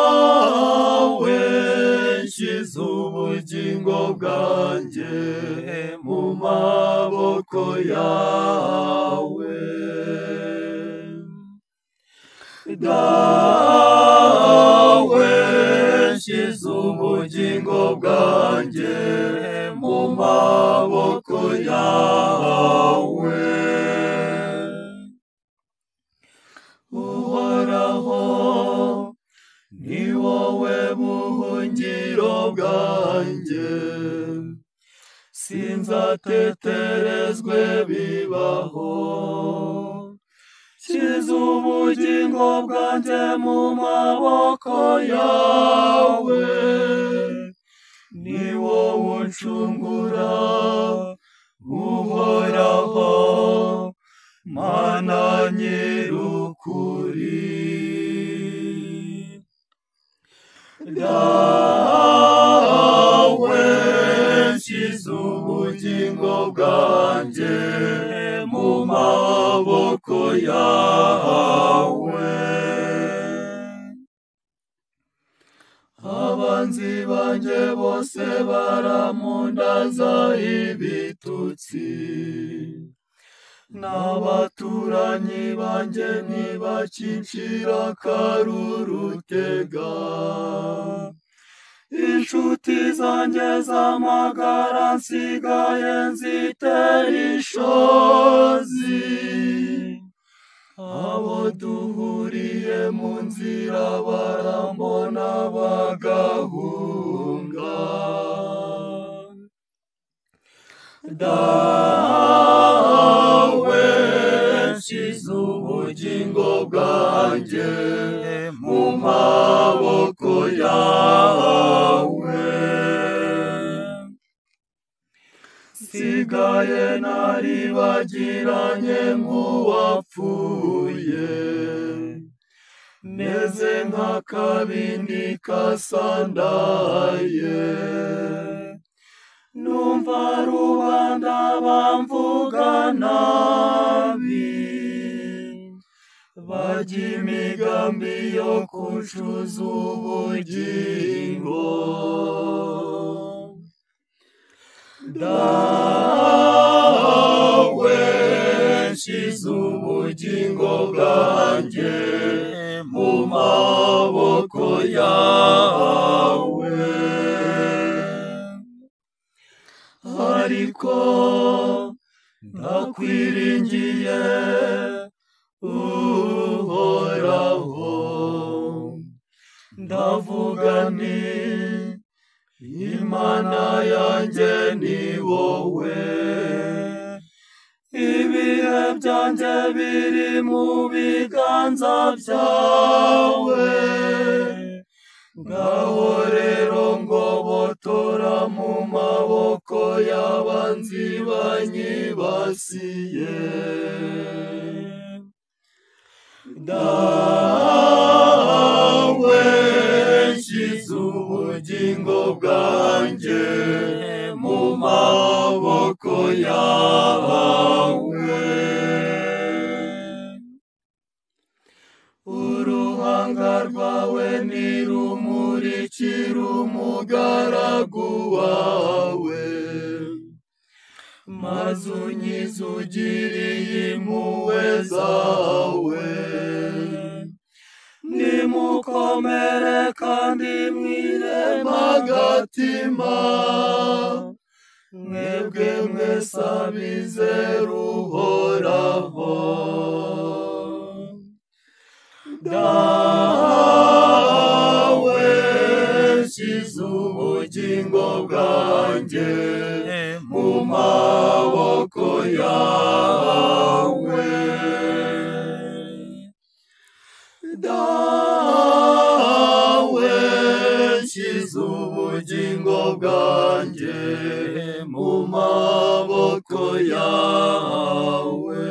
Dawe, nshyize ubugingo bwanjye mu maboko yawe. Dawe, nshyize ubugingo bwanjye mu maboko yawe. Uhoraho, ni wowe buhungiro bwanjye, sinzateterezwe bibaho. Nshyize ubugingo bwanjye mu maboko yawe, ni wowe uncungura, Uhoraho, Mana nyir'ukuri. Dawe, nshyize ubugingo bwanjye mu maboko yawe. Abanzi banjye bose baramundaza ibitutsi, n'abaturanyi banjye ntibakincira akarurutega. Inshuti zanjye z'amagara nsigaye nzitera ishozi, abo duhuriye mu nzira barambona bagahunga. Dawe, nshyize ubugingo bwanjye mu maboko yawe. Nsigaye naribagiranye nk'uwapfuye, meze nk'akabindi kasandaye. Numva rubanda bamvuga nabi, bajya imigambi yo kuncuza ubugingo. Dawe, nshyize ubugingo bwanjye mu maboko yawe. Ariko ndakwiringiye, Uhoraho, ndavuga nti Imana yanjye ni wowe. Ibihe byanjye biri mu biganza byawe, ngaho rero ngobotora mu maboko y'abanzi banyibasiye. Dawe, nshyize ubugingo bwanjye mu maboko yawe. Uruhanga rwawe nirumurikira umugaragu wawe, maze unkize ugiriye impuhwe zawe. Nimukomere kandi mwireme agatima, mwebwe mwese abizera Uhoraho. Dawe, nshyize ubugingo bwanjye mu maboko yawe. Dawe, nshyize ubugingo bwanjye mu maboko yawe.